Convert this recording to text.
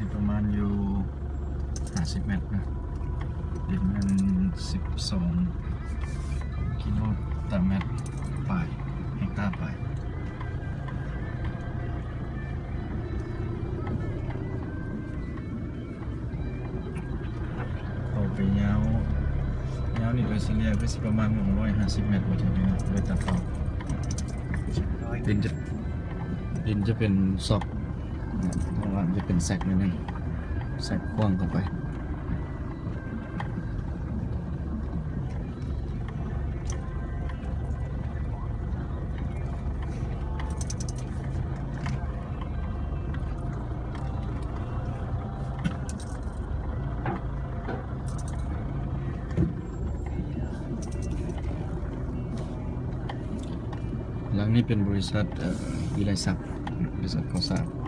ນີ້ປະມານຢູ່ຫ້າສິບແມັດນະ ດິນແມ່ນສິບສອງກິໂລຕາແມັດປາຍ ເຮັກຕາປາຍ. ເອົາໄປຍາວ ຍາວນີ້ໂດຍສະເລ່ຍກໍຊິປະມານໜຶ່ງຮ້ອຍຫ້າສິບແມັດ ບໍ່ເຖິງເນາະ ໂດຍຕາເປົ່າ. ດິນຈະ ດິນຈະເປັນຊອກ ເພາະວ່າມັນຈະເປັນແຊັກໜ້ອຍໜຶ່ງ ແຊັກຂວ້າງເຂົ້າໄປ. ຫຼັງນີ້ເປັນບໍລິສັດ ເອີ ວິໄລສັກ ບໍລິສັດກໍ່ສ້າງ.